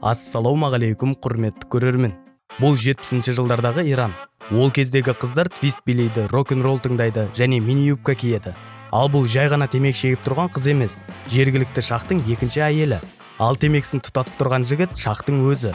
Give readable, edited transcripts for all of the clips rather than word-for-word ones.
Ассалаумағалейкум, құрметті көрермен! Бұл 70 жылдардағы Иран. Ол кездегі қыздар твист билейді, рок-н-ролл тыңдайды және мини юбка киеді. Ал бұл жай ғана темекі шегіп тұрған қыз емес, жергілікті шахтың екінші әйелі. Ал темекісін тұтатып тұрған жігіт — шахтың өзі.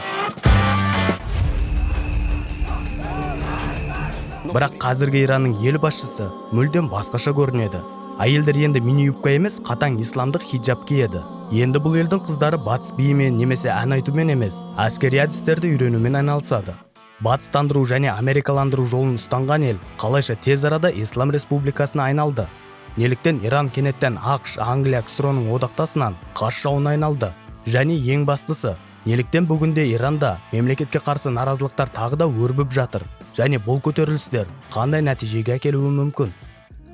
Бірақ қазіргі Иранның ел басшысы мүлдем басқаша көрінеді. Әйелдер енді мини юбка емес, қатаң исламдық хиджаб киеді. Енді бұл елдің қыздары батыс биімен немесе ән айтумен емес, әскери әдістерді үйренумен айналысады. Батыстандыру және америкаландыру жолын ұстанған ел қалайша тез арада ислам республикасына айналды? Неліктен Иран кенеттен АҚШ, Англия, КСРО-ның одақтасынан қас жауына айналды? Және ең бастысы, неліктен бүгінде Иранда мемлекетке қарсы наразылықтар тағы да өрбіп жатыр және бұл көтерілістер қандай нәтижеге әкелуі мүмкін?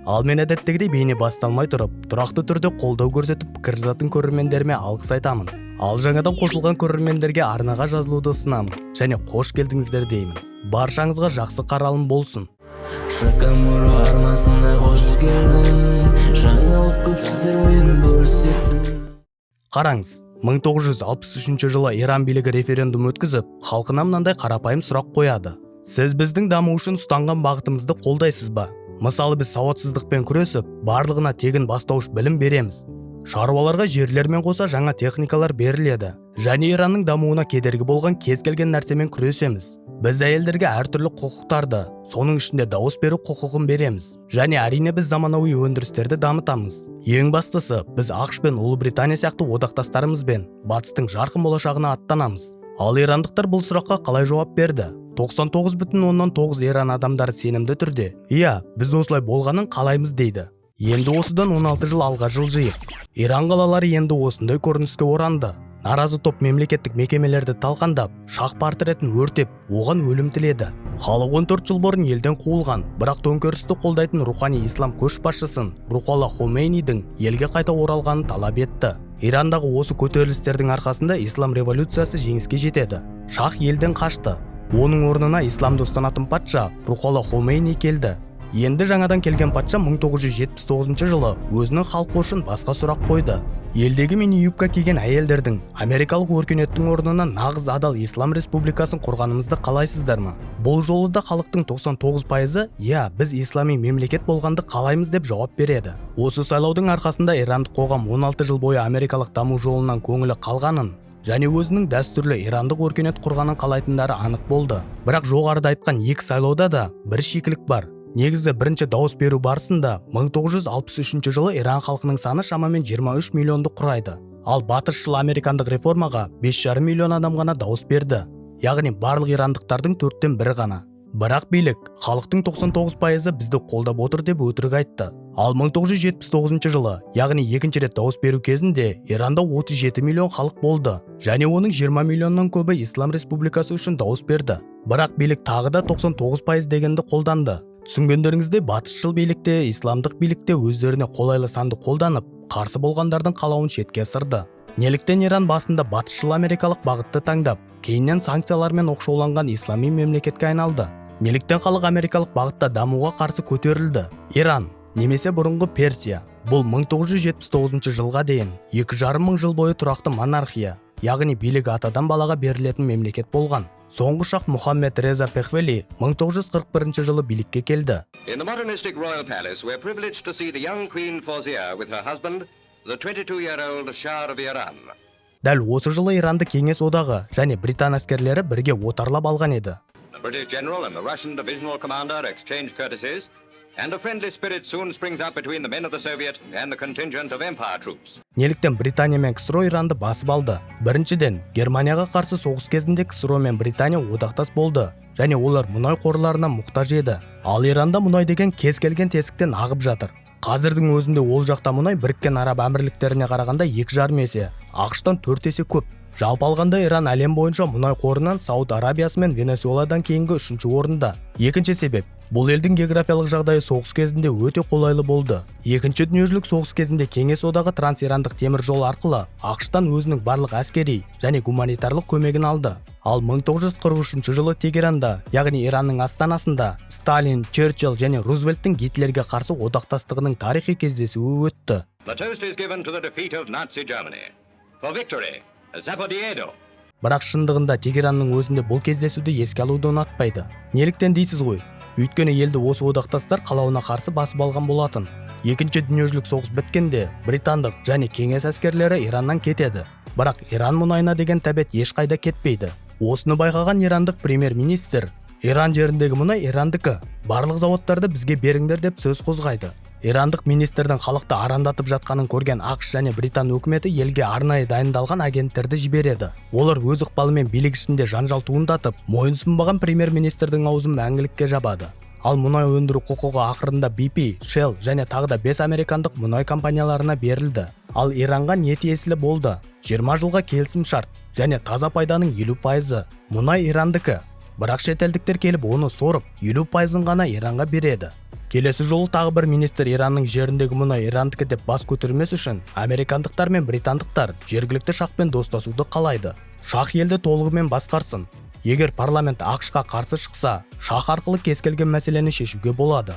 Ал мен әдеттегідей бейне басталмай тұрып, тұрақты түрде қолдау көрсетіп, пікір жазатын көрермендеріме алғыс айтамын. Ал жаңадан қосылған көрермендерге арнаға жазылуды ұсынамын және қош келдіңіздер деймін. Баршаңызға жақсы қаралым болсын. Шакамуру арнасына қош келдің. Жаңалық көп, сіздермен бөлісетін. Қараңыз, 1963 жылы Иран билігі референдум өткізіп, халқына мынандай қарапайым сұрақ қояды: «Сіз біздің даму үшін ұстанған бағытымызды қолдайсыз ба? Мысалы, біз сауатсыздықпен күресіп, барлығына тегін бастауыш білім береміз, шаруаларға жерлермен қоса жаңа техникалар беріледі және Иранның дамуына кедергі болған кез келген нәрсемен күресеміз. Біз әйелдерге әртүрлі құқықтарды, соның ішінде дауыс беру құқығын береміз және, әрине, біз заманауи өндірістерді дамытамыз. Ең бастысы, біз АҚШ пен Ұлыбритания сияқты одақтастарымызбен батыстың жарқын болашағына аттанамыз». Ал ирандықтар бұл сұраққа қалай жауап берді? 99,9 Иран адамдары сенімді түрде: «Иә, біз осылай болғанын қалаймыз», — дейді. Енді осыдан 16 жыл алға жылжиық. Иран қалалары енді осындай көрініске оранды. Наразы топ мемлекеттік мекемелерді талқандап, шах портретін өртеп, оған өлім тіледі. Халық 14 жыл бұрын елден қуылған, бірақ төңкерісті қолдайтын рухани ислам көшбасшысын Рухолла Хомейнидің елге қайта оралғанын талап етті. Ирандағы осы көтерілістердің арқасында ислам революциясы жеңіске жетеді. Шах елден қашты. Оның орнына исламды ұстанатын патша Рухолла Хомейни келді. Енді жаңадан келген патша 1979 жылы өзінің халқы үшін басқа сұрақ қойды: елдегі мини юбка киген әйелдердің, америкалық өркениеттің орнына нағыз адал ислам республикасын құрғанымызды қалайсыздар ма? Бұл жолы да халықтың 99%-ы «Иә, біз ислами мемлекет болғанды қалаймыз» деп жауап береді. Осы сайлаудың арқасында ирандық қоғам 16 жыл бойы америкалық даму жолынан көңілі қалғанын және өзінің дәстүрлі ирандық өркениет құрғанын қалайтындары анық болды. Бірақ жоғарыда айтқан екі сайлауда да бір шикілік бар. Негізі, бірінші дауыс беру барысында 1963 жылы Иран халқының саны шамамен 23 миллионды құрайды. Ал батысшыл американдық реформаға 5,5 миллион адам ғана дауыс берді, яғни барлық ирандықтардың төрттен бірі ғана. Бірақ билік халықтың 99%-ы бізді қолдап отыр деп өтірік айтты. Ал 1979 жылы, яғни екінші рет дауыс беру кезінде, Иранда 37 миллион халық болды және оның 20 миллионнан көбі ислам республикасы үшін дауыс берді. Бірақ билік тағы да 99% дегенді қолданды. Түсінгендеріңіздей, батысшыл билікте, исламдық билікте өздеріне қолайлы санды қолданып, қарсы болғандардың қалауын шетке ысырды. Неліктен Иран басында батысшыл америкалық бағытты таңдап, кейіннен санкциялармен оқшауланған ислами мемлекетке айналды? Неліктен халық америкалық бағытта дамуға қарсы көтерілді? Иран немесе бұрынғы Персия бұл 1979 жылға дейін 2,5 мың жыл бойы тұрақты монархия, яғни билік атадан балаға берілетін мемлекет болған. Соңғы шах Мұхаммед Реза Пехлеви 1941 жылы билікке келді. In the modernistic royal palace, we're privileged to see the young Queen Fawzia with her husband, the 22-year-old Shah of Iran. Дәл осы жылы Иранды Кеңес Одағы және британ әскерлері бірге отарлап алған еді. The British general and the Russian divisional commander exchange courtesies, and a friendly spirit soon springs up between the men of the Soviet and the contingent of Empire troops. Неліктен Британия мен КСРО Иранды басып алды? Біріншіден, Германияға қарсы соғыс кезінде КСРО мен Британия одақтас болды және олар мұнай қорларына мұқтаж еді. Ал Иранда мұнай деген кез келген тесіктен ағып жатыр. Қазірдің өзінде ол жақта мұнай Біріккен Араб Әмірліктеріне қарағанда 2,5 есе, АҚШ-тан 4 есе көп. Жалпы алғанда, Иран әлем бойынша мұнай қорынан Сауд Арабиясы мен Венесуэладан кейінгі үшінші орында. Екінші себеп: бұл елдің географиялық жағдайы соғыс кезінде өте қолайлы болды. Екінші дүниежүзілік соғыс кезінде Кеңес Одағы трансирандық темір жол арқылы АҚШ-тан өзінің барлық әскери және гуманитарлық көмегін алды. Ал 1943 жылы Тегеранда, яғни Иранның астанасында, Сталин, Черчилль және Рузвельттің Гитлерге қарсы одақтастығының тарихи кездесуі өтті. The toast is given to the defeat of Nazi Germany. For victory, Zapodiedo. Бірақ шындығында Тегеранның өзінде бұл кездесуді еске алуды ұнатпайды. Неліктен дейсіз ғой? Өйткені елді осы одақтастар қалауына қарсы басып алған болатын. Екінші дүниежүзілік соғыс біткенде британдық және кеңес әскерлері Ираннан кетеді. Бірақ Иран мұнайына деген тәбет ешқайда кетпейді. Осыны байқаған ирандық премьер-министр: «Иран жеріндегі мұнай Ирандікі, барлық зауыттарды бізге беріңдер», – деп сөз қозғайды. Ирандық министрдің халықты арандатып жатқанын көрген АҚШ және Британ өкіметі елге арнайы дайындалған агенттерді жібереді. Олар өз ықпалымен билік ішінде жанжал туындатып, мойынсұнбаған премьер-министрдің аузын мәңгілікке жабады. Ал мұнай өндіру құқығы ақырында BP, Shell және тағы да 5 американдық мұнай компанияларына берілді. Ал Иранға не тиесілі болды? 20 жылға келісім шарт және таза пайданың 50%. Мұнай Ирандікі, бірақ шетелдіктер келіп оны сорып, 50%-ын ғана Иранға береді. Келесі жолы тағы бір министр Иранның жеріндегі мұнай Ирандікі деп бас көтермес үшін американдықтар мен британдықтар жергілікті шахпен достасуды қалайды. Шах елді толығымен басқарсын. Егер парламент АҚШ-қа қарсы шықса, шах арқылы кез келген мәселені шешуге болады.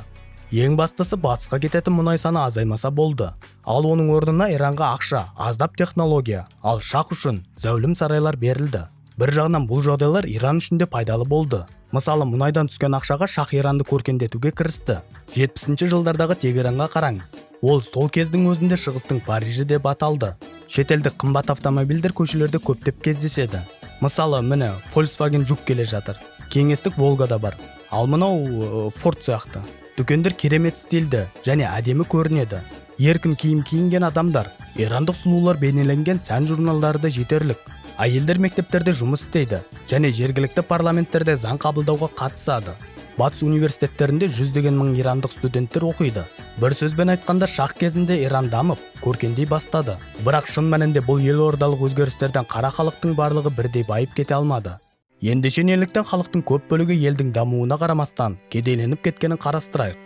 Ең бастысы, батысқа кететін мұнай саны азаймаса болды. Ал оның орнына Иранға ақша, аздап технология, ал шах үшін зәулім сарайлар берілді. Бір жағынан бұл жағдайлар Иран үшін де пайдалы болды. Мысалы, мұнайдан түскен ақшаға шах Иранды көркендетуге кірісті. 70 жылдардағы Тегеранға қараңыз. Ол сол кездің өзінде шығыстың Парижі деп аталды. Шетелдік қымбат автомобильдер көшелерде көптеп кездеседі. Мысалы, міне, Volkswagen Жук келе жатыр. Кеңестік Волга да бар. Ал мынау Форд сияқты. Дүкендер керемет стильді және әдемі көрінеді. Еркін киім киінген адамдар, ирандық сұлулар бейнеленген сән журналдары да жетерлік. Әйелдер мектептерде жұмыс істейді және жергілікті парламенттерде заң қабылдауға қатысады. Батыс университеттерінде жүздеген мың ирандық студенттер оқиды. Бір сөзбен айтқанда, шах кезінде Иран дамып, көркендей бастады. Бірақ шын мәнінде бұл елордалық өзгерістерден қара халықтың барлығы бірдей байып кете алмады. Ендеше неліктен халықтың көп бөлігі елдің дамуына қарамастан кедейленіп кеткенін қарастырайық.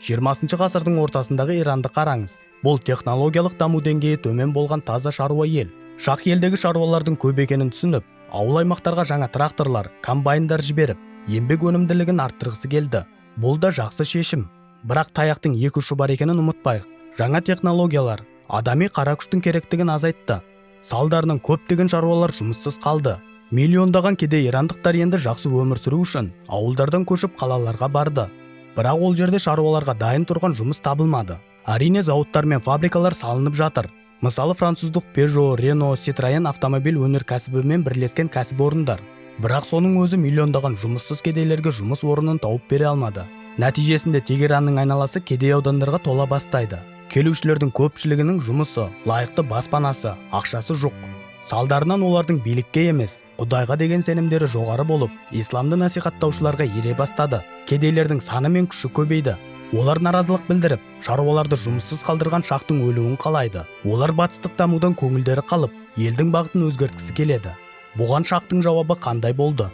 20 ғасырдың ортасындағы Иранды қараңыз. Бұл технологиялық даму деңгейі төмен болған таза шаруа ел. Шах елдегі шаруалардың көп екенін түсініп, ауыл аймақтарға жаңа тракторлар, комбайндар жіберіп, еңбек өнімділігін арттырғысы келді. Бұл да жақсы шешім. Бірақ таяқтың екі ұшы бар екенін ұмытпайық. Жаңа технологиялар адами қара күштің керектігін азайтты. Салдарынан көптеген шаруалар жұмыссыз қалды. Миллиондаған кедей ирандықтар енді жақсы өмір сүру үшін ауылдардан көшіп қалаларға барды. Бірақ ол жерде шаруаларға дайын тұрған жұмыс табылмады. Әрине, зауыттар мен фабрикалар салынып жатыр. Мысалы, француздық Peugeot, Renault, Citroen автомобиль өнеркәсібімен бірлескен кәсіпорындар. Бірақ соның өзі миллиондаған жұмыссыз кедейлерге жұмыс орнын тауып бере алмады. Нәтижесінде Тегеранның айналасы кедей аудандарға тола бастайды. Келушілердің көпшілігінің жұмысы, лайықты баспанасы, ақшасы жоқ. Салдарынан олардың билікке емес, Құдайға деген сенімдері жоғары болып, исламды насихаттаушыларға ере бастады. Кедейлердің саны мен күші көбейді. Олар наразылық білдіріп, шаруаларды жұмыссыз қалдырған шахтың өлуін қалайды. Олар батыстық дамудан көңілдері қалып, елдің бағытын өзгерткісі келеді. Бұған шахтың жауабы қандай болды?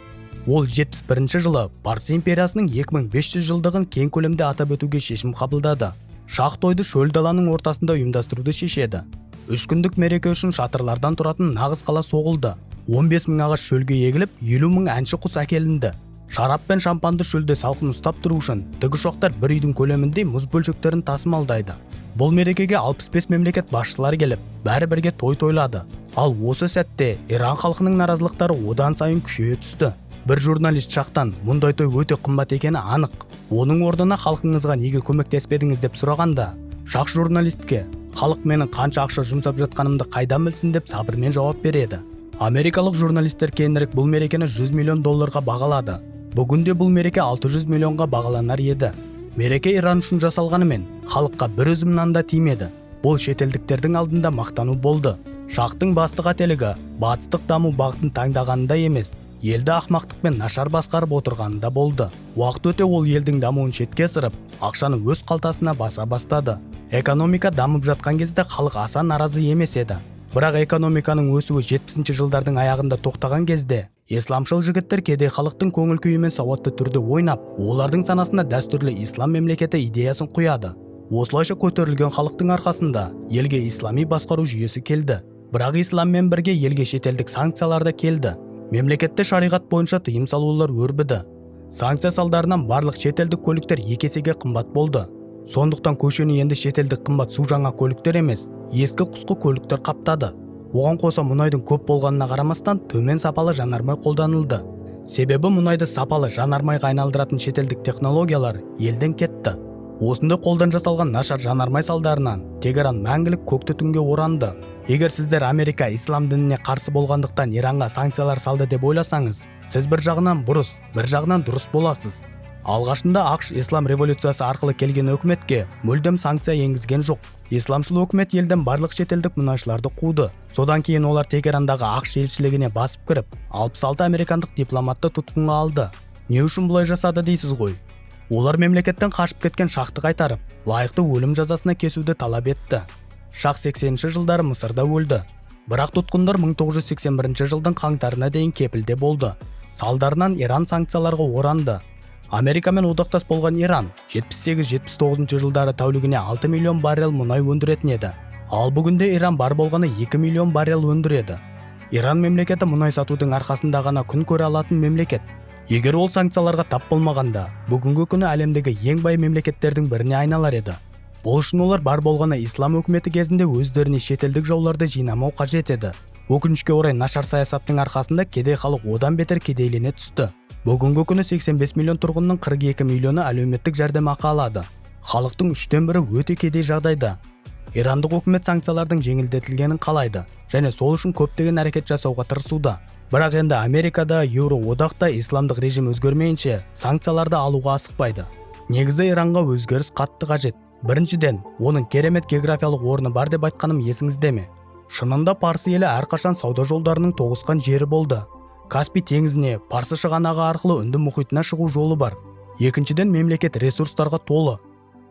Ол 71 жылы Парсы империясының 2500 жылдығын кең көлемде атап өтуге шешім қабылдады. Шах тойды шөл даланың ортасында ұйымдастыруды шешеді. 3 күндік мереке үшін шатырлардан тұратын нағыз қала соғылды. 15 мың ағаш шөлге егіліп, 50 мың әнші құс әкелінді. Шарап пен шампанды шөлде салқын ұстап тұру үшін тікұшақтар бір үйдің көлеміндей мұз бөлшектерін тасымалдайды. Бұл мерекеге 65 мемлекет басшылары келіп, бәрі бірге той тойлады. Ал осы сәтте Иран халқының наразылықтары одан сайын күшейе түсті. Бір журналист шахтан мұндай той өте қымбат екені анық, оның орнына халқыңызға неге көмектеспедіңіз деп сұрағанда, шах журналистке халық менің қанша ақша жұмсап жатқанымды қайдан білсін деп сабырмен жауап береді. Америкалық журналистер кейінірек бұл мерекені 100 миллион долларға бағалады. Бүгінде бұл мереке 600 миллионға бағаланар еді. Мереке Иран үшін жасалғанымен, халыққа бір үзім нан да тимеді. Бұл шетелдіктердің алдында мақтану болды. Шахтың басты қателігі батыстық даму бағытын таңдағанында емес, елді ақмақтықпен нашар басқарып отырғанында болды. Уақыт өте ол елдің дамуын шетке ысырып, ақшаны өз қалтасына баса бастады. Экономика дамып жатқан кезде халық аса наразы емес еді. Бірақ экономиканың өсуі 70 жылдардың аяғында тоқтаған кезде исламшыл жігіттер кедей халықтың көңіл күйімен сауатты түрде ойнап, олардың санасына дәстүрлі ислам мемлекеті идеясын құяды. Осылайша көтерілген халықтың арқасында елге ислами басқару жүйесі келді. Бірақ исламмен бірге елге шетелдік санкциялар да келді. Мемлекетте шариғат бойынша тыйым салулар өрбіді. Санкция салдарынан барлық шетелдік көліктер екі есеге қымбат болды. Сондықтан көшені енді шетелдік қымбат су жаңа көліктер емес, ескі құсқы көліктер қаптады. Оған қоса мұнайдың көп болғанына қарамастан төмен сапалы жанармай қолданылды. Себебі мұнайды сапалы жанармайға айналдыратын шетелдік технологиялар елден кетті. Осындай қолдан жасалған нашар жанармай салдарынан Тегеран мәңгілік көк түтінге оранды. Егер сіздер Америка ислам дініне қарсы болғандықтан Иранға санкциялар салды деп ойласаңыз, сіз бір жағынан бұрыс, бір жағынан дұрыс боласыз. Алғашында АҚШ ислам революциясы арқылы келген өкіметке мүлдем санкция енгізген жоқ. Исламшыл өкімет елден барлық шетелдік мұнайшыларды қуды. Содан кейін олар Тегерандағы АҚШ елшілігіне басып кіріп, 66 американдық дипломатты тұтқынға алды. Не үшін бұлай жасады дейсіз ғой? Олар мемлекеттен қашып кеткен шахты қайтарып, лайықты өлім жазасына кесуді талап етті. Шах 80 жылдары Мысырда өлді. Бірақ тұтқындар 1981 жылдың қаңтарына дейін кепілде болды. Салдарынан Иран санкцияларға оранды. Америкамен одақтас болған Иран 78-79 жылдары тәулігіне 6 миллион баррел мұнай өндіретін еді. Ал бүгінде Иран бар болғаны 2 миллион баррел өндіреді. Иран мемлекеті мұнай сатудың арқасында ғана күн көре алатын мемлекет. Егер ол санкцияларға тап болмағанда, бүгінгі күні әлемдегі ең бай мемлекеттердің біріне айналар еді. Бұл үшін олар бар болғаны ислам өкіметі кезінде өздеріне шетелдік жауларды жинамау қажет еді. Өкінішке орай, нашар саясаттың арқасында кедей халық одан бетер кедейлене түсті. Бүгінгі күні 85 миллион тұрғынның 42 миллионы әлеуметтік жәрдемақы алады. Халықтың үштен бірі өте кедей жағдайда. Ирандық өкімет санкциялардың жеңілдетілгенін қалайды және сол үшін көптеген әрекет жасауға тырысуда. Бірақ енді Америкада, Еуроодақта исламдық режим өзгермейінше санкцияларды алуға асықпайды. Негізі Иранға өзгеріс қатты қажет. Біріншіден, оның керемет географиялық орны бар деп айтқаным есіңізде ме? Шынында Парсы елі әрқашан сауда жолдарының тоғысқан жері болды. Каспий теңізіне, Парсы шығанағы арқылы Үнді мұхитына шығу жолы бар. Екіншіден, мемлекет ресурстарға толы.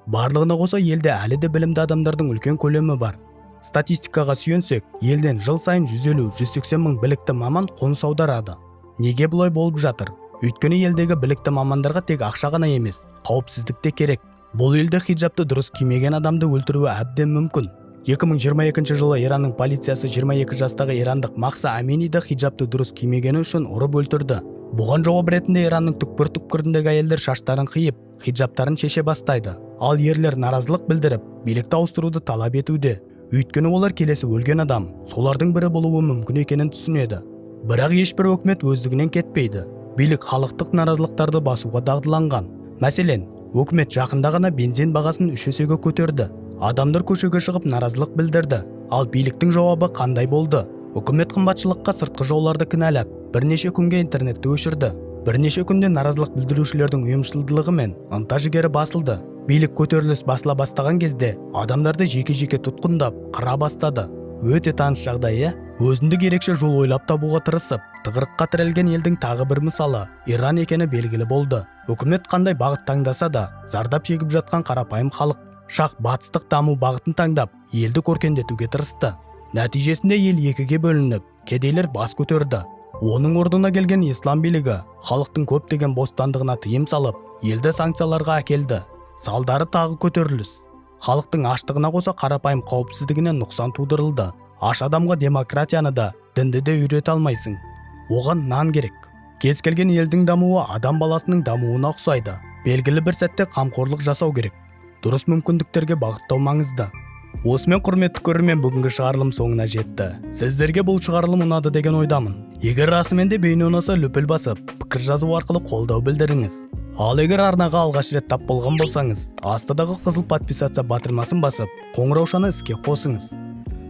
Барлығына қоса елде әлі де білімді адамдардың үлкен көлемі бар. Статистикаға сүйенсек, елден жыл сайын 150-180 мың білікті маман қоныс аударады. Неге бұлай болып жатыр? Өйткені елдегі білікті мамандарға тек ақша ғана емес, қауіпсіздік те керек. Бұл елде хиджабты дұрыс кимеген адамды өлтіруі әбден мүмкін. 2022 жылы Иранның полициясы 22 жастағы ирандық Махса Аминиді хиджабты дұрыс кимегені үшін ұрып өлтірді. Бұған жауап ретінде Иранның түкпір-түкпіріндегі әйелдер шаштарын қиып, хиджабтарын шеше бастайды. Ал ерлер наразылық білдіріп, билікті ауыстыруды талап етуде. Өйткені олар келесі өлген адам солардың бірі болуы мүмкін екенін түсінеді. Бірақ ешбір өкімет өздігінен кетпейді. Билік халықтық наразылықтарды басуға дағдыланған. Мәселен, өкімет жақында ғана бензин бағасын 3 есеге көтерді. Адамдар көшеге шығып наразылық білдірді. Ал биліктің жауабы қандай болды? Үкімет қымбатшылыққа сыртқы жауларды кінәлап, бірнеше күнге интернетті өшірді. Бірнеше күнде наразылық білдірушілердің ұйымшылдығы мен ынта-жігері басылды. Билік көтеріліс басыла бастаған кезде адамдарды жеке-жеке тұтқындап, қыра бастады. Өте таныс жағдай, иә? Өзіндік ерекше жол ойлап табуға тырысып, тығырыққа тірелген елдің тағы бір мысалы Иран екені белгілі болды. Үкімет қандай бағыт таңдаса да, зардап шегіп жатқан қарапайым халық. Шах батыстық даму бағытын таңдап, елді көркендетуге тырысты. Нәтижесінде ел екіге бөлініп, кедейлер бас көтерді. Оның орнына келген ислам билігі халықтың көптеген бостандығына тыйым салып, елді санкцияларға әкелді. Салдары тағы көтеріліс. Халықтың аштығына қоса қарапайым қауіпсіздігіне нұқсан тудырылды. Аш адамға демократияны да, дінді де үйрете алмайсың. Оған нан керек. Кез келген елдің дамуы адам баласының дамуына ұқсайды. Белгілі бір сәтте қамқорлық жасау керек. Дұрыс мүмкіндіктерге бағыттау маңызды. Осымен, құрметті көрермен, бүгінгі шығарылым соңына жетті. Сіздерге бұл шығарылым ұнады деген ойдамын. Егер расымен де бейне ұнаса, лүпіл басып, пікір жазу арқылы қолдау білдіріңіз. Ал егер арнаға алғаш рет тап болған болсаңыз, астыдағы қызыл подписаться батырмасын басып, қоңыраушаны іске қосыңыз.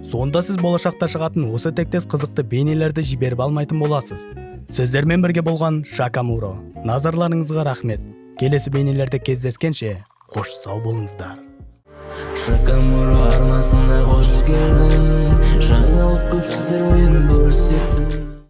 Сонда сіз болашақта шығатын осы тектес қызықты бейнелерді жіберіп алмайтын боласыз. Сіздермен бірге болған Шакамуро. Назарларыңызға рахмет. Келесі бейнелерде кездескенше, қош сау болыңыздар. Шакамуро арнасына қош келдің.